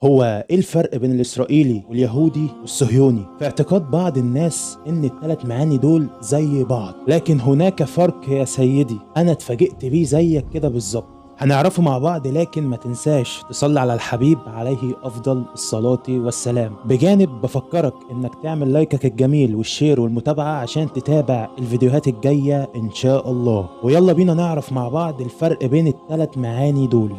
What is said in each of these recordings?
هو ايه الفرق بين الاسرائيلي واليهودي والصهيوني؟ في اعتقاد بعض الناس ان الثلاث معاني دول زي بعض، لكن هناك فرق يا سيدي انا اتفاجئت بيه زيك كده بالظبط. هنعرفه مع بعض، لكن ما تنساش تصلي على الحبيب عليه افضل الصلاة والسلام. بجانب بفكرك انك تعمل لايكك الجميل وال share والمتابعة عشان تتابع الفيديوهات الجاية ان شاء الله. ويلا بينا نعرف مع بعض الفرق بين الثلاث معاني دول.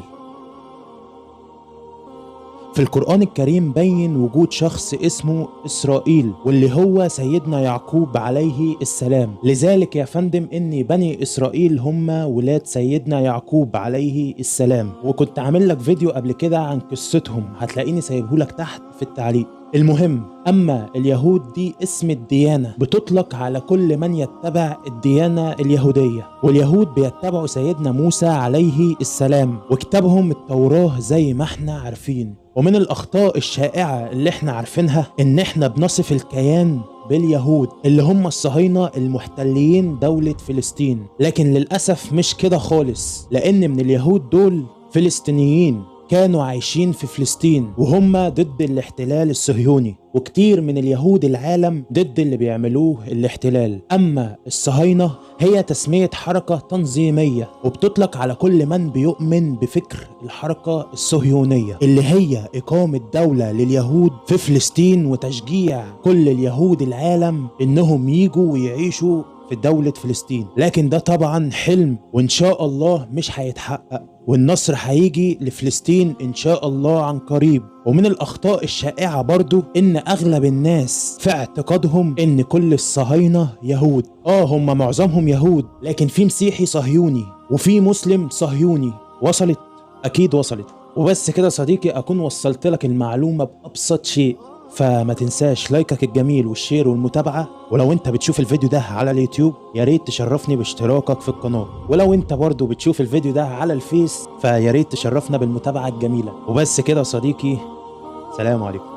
في القرآن الكريم بين وجود شخص اسمه إسرائيل، واللي هو سيدنا يعقوب عليه السلام. لذلك يا فندم إن بني إسرائيل هم ولاد سيدنا يعقوب عليه السلام، وكنت عامل لك فيديو قبل كده عن قصتهم، هتلاقيني سايبهولك تحت في التعليق. المهم، أما اليهود دي اسم الديانة بتطلق على كل من يتبع الديانة اليهودية، واليهود بيتبعوا سيدنا موسى عليه السلام وكتابهم التوراة زي ما احنا عارفين. ومن الأخطاء الشائعة اللي احنا عارفينها إن احنا بنصف الكيان باليهود اللي هم الصهاينة المحتلين دولة فلسطين، لكن للأسف مش كده خالص، لأن من اليهود دول فلسطينيين كانوا عايشين في فلسطين وهم ضد الاحتلال الصهيوني، وكتير من اليهود العالم ضد اللي بيعملوه الاحتلال. أما الصهاينة هي تسمية حركة تنظيمية وبتطلق على كل من بيؤمن بفكر الحركة الصهيونية، اللي هي إقامة دولة لليهود في فلسطين وتشجيع كل اليهود العالم إنهم يجوا ويعيشوا في دولة فلسطين. لكن ده طبعا حلم وإن شاء الله مش هيتحقق، والنصر هيجي لفلسطين إن شاء الله عن قريب. ومن الأخطاء الشائعة برضو إن أغلب الناس في اعتقادهم إن كل الصهاينة يهود. هم معظمهم يهود، لكن في مسيحي صهيوني وفي مسلم صهيوني. وصلت؟ أكيد وصلت. وبس كده صديقي، أكون وصلت لك المعلومة بأبسط شيء. فما تنساش لايكك الجميل وال share والمتابعة، ولو انت بتشوف الفيديو ده على اليوتيوب يا ريت تشرفني باشتراكك في القناة، ولو انت برضو بتشوف الفيديو ده على الفيس فيا ريت تشرفنا بالمتابعة الجميلة. وبس كده يا صديقي، سلام عليكم.